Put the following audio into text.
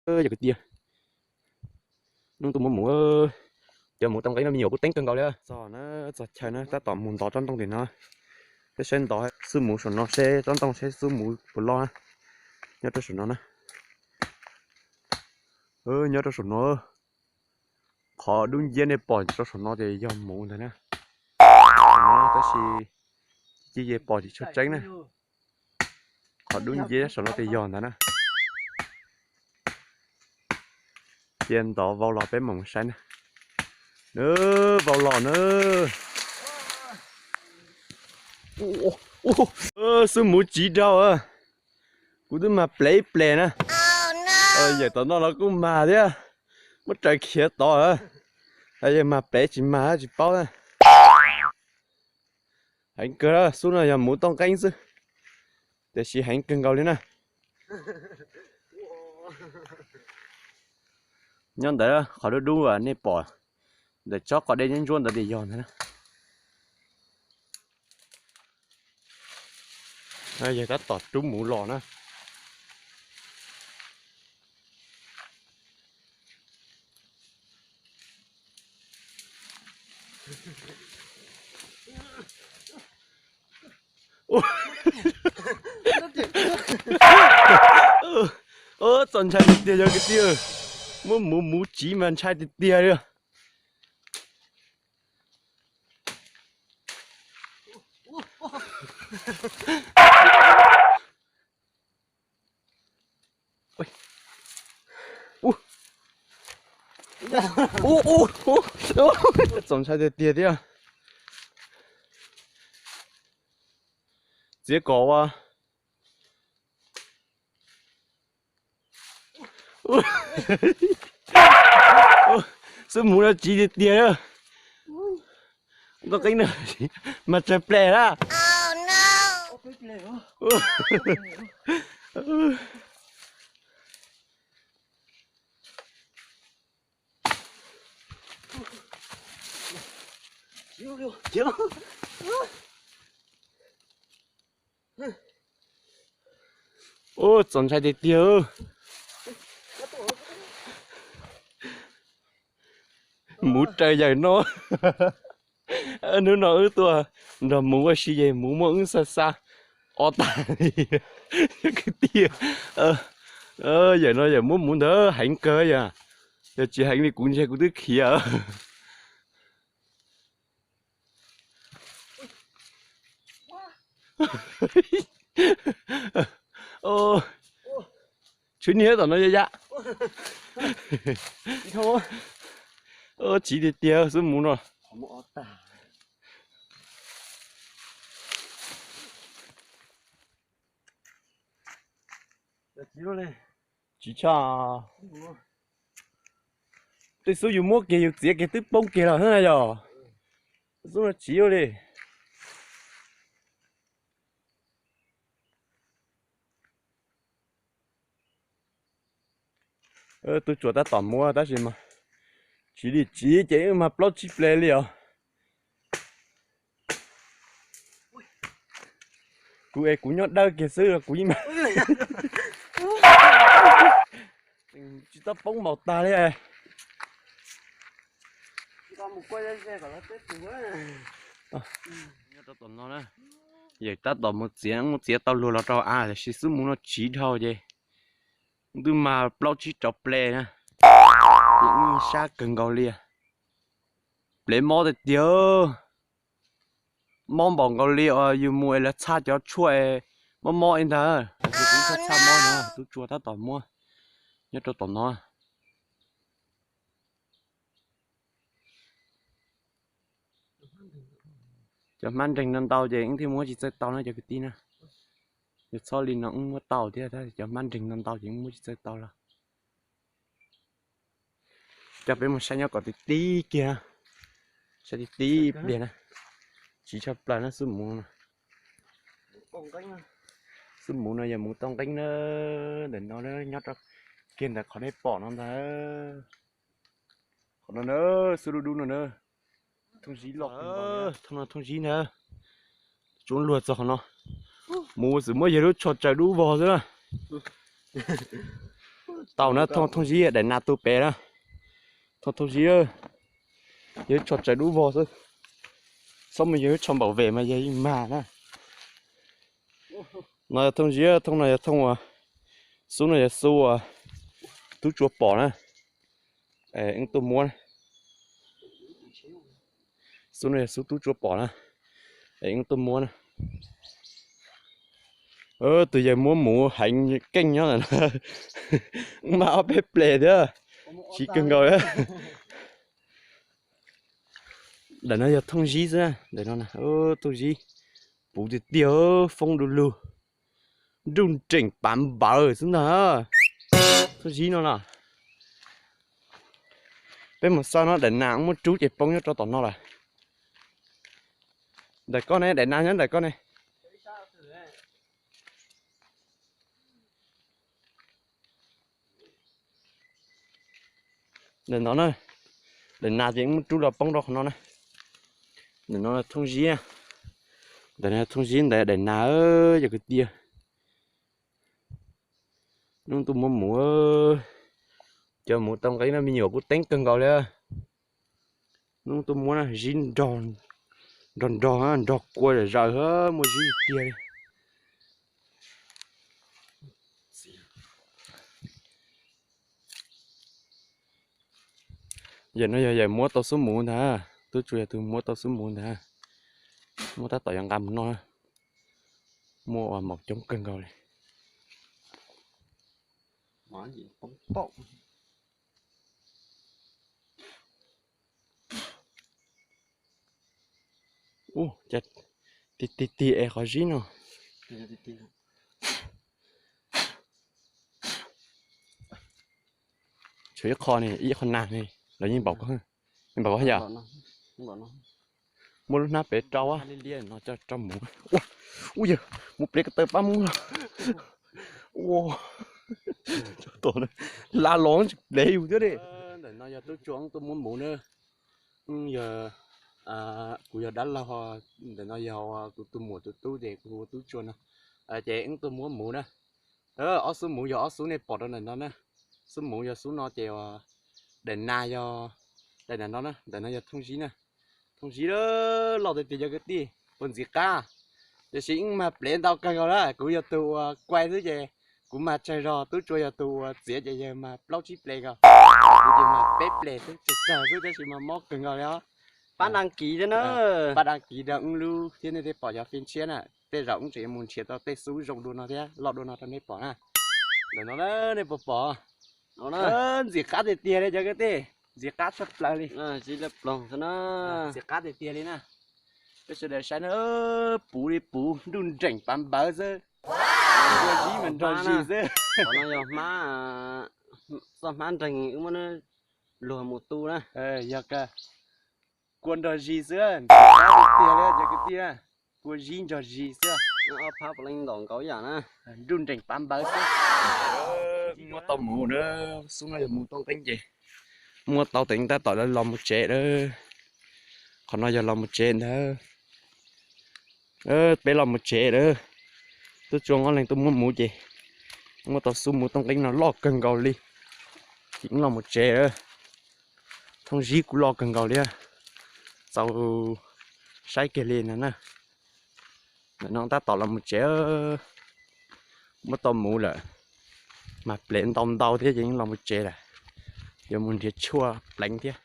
Yog kwv tij, hnub tuaj muab muv, cov muv tau nqeeb no me nyuam kuj teeb kawg nkaus li. Txog na, txog chaw na, tab tom mus ntov tsob ntoo tim no. Peb saib ntov xub muv saum no seb tsob ntoo seb xub muv puas loj na. Nyob rau saum no na. Nyob rau saum no. Qhov dub nciab nej pom rau saum no ces yog muv ntag na. Tab sis cia pom tsis tshua tseeb na. Qhov dub nciab saum no ces yog ntag na. Cia ntov vau los peb mam mus saib na. Vau los na. Xub muv tsiv dhau. Kuv twb mag plev ib ples na. Yawm tom no los kuj mag thiab. Muab raws khiav tod. Yog mag plev tsis mag tsis paub na. Heev kawg, xub no yog muv toj nqeeb xwb, tiam sis heev kawg nkaus li na. Nyob ntawd qhov dub dub nej pom ntawm tsob qos dej ntsuab ntsuab ntawd tias yog ntawd na. Yog tab tom rub muv los na. Txaus ntshai tiag tiag yog kwv tij, muab muv muv tsiv mas ntshai tiag tiag li. Txaus ntshai tiag tiag thiab. Txiav kom ua xwb mus no tsiv tiag tiag. Toj qeeb no mas tsawg pleg na. Ua txaus ntshai tiag tiag. Muv raws yawm no. Hnub no wb tuaj nrog muv ua si ces muv muaj wb xa xa ob tag li. Kwv tij, yawm no yawm muab muv ntawd heev kawg yom. Yog tsis heev li kuv ntshe kuv twb khiav. Tshwm niag tom no yom yom. Tsiv tiag tiag xwb mus no. Tsiv tshaj. Tej xub yus muab kiag yus txiav kiag twb poob kiag los na yom. Xub no tsiv li. Tub tsuas tab tom muab tab sis mas tsiv li tsiv ces wb mag plaub tsib ple li os. Kuv es kuv nyob dawb kiag xwb kuv yeej tsis tau poob npaum tag li. Nyob rau tom no na, yawm tab tom mus txiav, mus txiav tau luag los rau av tiam sis xub mus no tsiv dhau ces twb mag plaub tsib rau ple na. Sab kawg nkaus li. Plev mob tiag tiag. Mob npaum nkaus li os, yus mus es lawv txhaj cov tshuaj es mob mob li ntag. Kuv txhaj txhaj mob no, tub tsuas tab tom muab nyob rau tom no. Cov hmab nreeg no ntau ces wb thiaj muab tsis txawj tau na cov kwv tij na. Yog txhob li no wb muab tau thiab, tab sis cov hmab nreeg no ntau ces wb muab tsis txawj tau los. Coj peb mus saib nyob kom tib tib kiag, saib tib tib pliag na. Tsiv tshaj plaws na xub mus no. Xub mus no yog mus toj nqeeb na, ntawm no nyob rau kiag ntawm qhov nej pom no ntag. Qhov no na, xub dub dub no na. Thooj zib los, thooj no thooj zib ntag. Tsuav luag txog qhov no. Mus xwm muab yawg lub tsho tsaws dub vog xwb na. Tau na, thooj thooj zib daim nas tu pem na. Thooj thooj zib, yog ib tsho tsaws dub vog xwb. Txhob mus yog ib tsho npaum vem mas yog yeej mag na. No yog thooj zib, thooj no yog thooj uas, xub no yog xub uas tub tsua pom na. Wb tuaj muab na. Xub no yog xub tub tsua pom na. Wb tuaj muab na. Tus yawg muab muv heev keej nyob ntawm no. Mag ob peb ples thiab. Siv kawg nkaus li. Ntawm no yog thooj zib xwb, ntawm no thooj zib. Puv tiag tiag, foob du lug, nruj nreem pav npawv xwb ntag. Thooj zib no na. Peb mus xauj no, daim nas muab rub ces poob nyob rau tom no lawm. Ntawm koj ne, daim nas nyob ntawm koj ne. Ntawm no na, daim nas ces muab rub los poob rau qhov no na. Ntawm no thooj zib, ntawm no thooj zib ntawd daim nas, yog kwv tij. Hnub tuaj muab muv, cov muv tau nqi no me nyuam kuj teeb kawg nkaus li. Hnub tuaj muab na, zib nrog nrog, nrog kua zom zaws, muaj zib tiag li. Yawm no yog yawm muab tau xub muv ntag, tub tsua yog tus muab tau xub muv ntag. Muab tab tom yuav nqa mus noj, muaj ua maum coob kawg nkaus li. Ub, cas tig tig tig es qhov zib no. Tshuav ib qho ne, ib qho nag ne, los yeej npaum koj, yeej npaum koj yom. Muaj lub hnab pem rau, no coj rau mus. Ub yawg, muab plev ko taw pab muab los. Ua, la los tsis plev yus thiab li. Ntawm no yog tub tsua tuaj muab muv na. Yog, kuv yog dab laug, ntawm no yog kuv tus muam tus tub ces kuv hu tub tsua no. Ces wb tuaj muab muv na. Ob xub muv yog ob xub nej pom rau ntawm no na. Xub muv yog xub no ces daim nas yog daim ntawm no na, ntawm no yog thooj zib na. Thooj zib loj tiag tiag cov kwv tij, puas ntxim qab. Tiam sis wb mag plev ntau kawg nkaus na, kuv yog tus uas kuai xwb ces kuv mag tsawg zog, tub tsua yog tus uas txiav ces yawg mag plaub tsib ples nkaus. Kuv ces mag peb ples xwb, tsawg tsawg xwb tab sis mas mob kawg nkaus li os. Pab đăng ký thiab na. Pab đăng ký rau wb lub thiab nej thiaj pom cov phim tshiab na. Tej zaum wb tseem yuav mus nrhiav tau tej xub zoo dua no thiab loj dua no rau nej pom na. Ntawm no nej puas pom? Ntxim qab tiag tiag li cov kwv tij, ntxim qab tshaj plaws li. Ntxim qab tiag tiag li na. Peb sawv daws saib na, puv li puv, nruj nreem pav npawv xwb. Kua zib mas nrog zis xwb. Qhov no yog hmab, txoj hmab nreeg wb muab luag mus tu na. Yog kua nrog zis xwb, ntxim qab tiag tiag li cov kwv tij na. Kua zib nrog zis xwb. Ob phab puav leej ntaus nkaus ib yam na. Nruj nreem pav npawv xwb. Muab tau mus na, xub no yog mus tau teeb ces muab tau teeb tab tom los mus tsev lawm. Qhov no yog los mus tsev ntag. Peb los mus tsev lawm. Tub tsua ob leeg tuaj muab mus ces muab tau xub mus tau teeb no loj kawg nkaus li. Ces los mus tsev lawm. Thooj zib kuj loj kawg nkaus li. Txaus saib kiag li no na. Ntawm no tab tom los mus tsev. Muab tau mus lawm, mas plev ntau ntau thiab ces yeej los mus tsev lawm. Yuav mus nrhiav tshuaj pleev thiab.